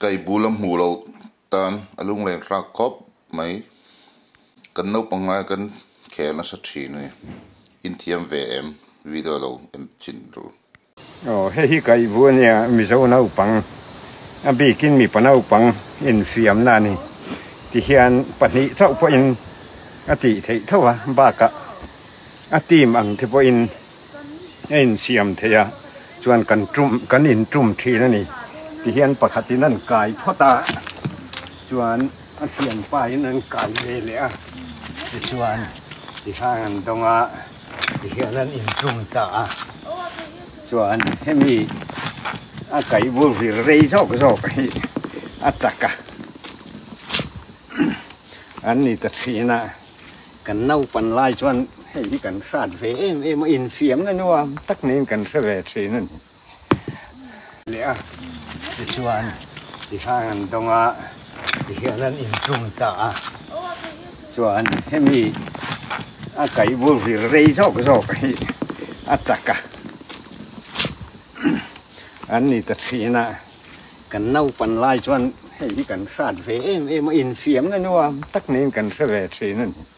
Kaih bu lam hmuh loh tan a lunglen hrâk khawp mai. Kan naupang lai kan khel nasa thin a ni. Inthiam ve em? Video lo en chin ru. Aw hei hi kaih bu ania Mizo naupang a bikin mipa naupang infiamna a ni tihian pahnih chauh pawhin a tih theih tho a bakah a team ang te pawhin a insiam theih a chuan kan tum kan intum thin a ni tihian pakhatin an kai phawt a chuan a thianpa in an kai ve leh a tichuan tihian an dawng a. Tihian an intum ta a, chuan hemi a kaih bul vir rei zawk zawk hi a chak a, an ni ta thin a, kan naupan lai chuan hei hi kan hrat ve em em a, infiamna nuam tak niin kan hre ve thin a ni. Leh a, tichuan tihian an dawng a, tihian an intum ta a, chuan hemi a kaih bul vir rei zawk zawk hi a chak a, an ni ta thin a, kan naupan lai chuan hei hi kan hrat ve em em a, infiamna nuam tak niin kan hre ve thin a ni.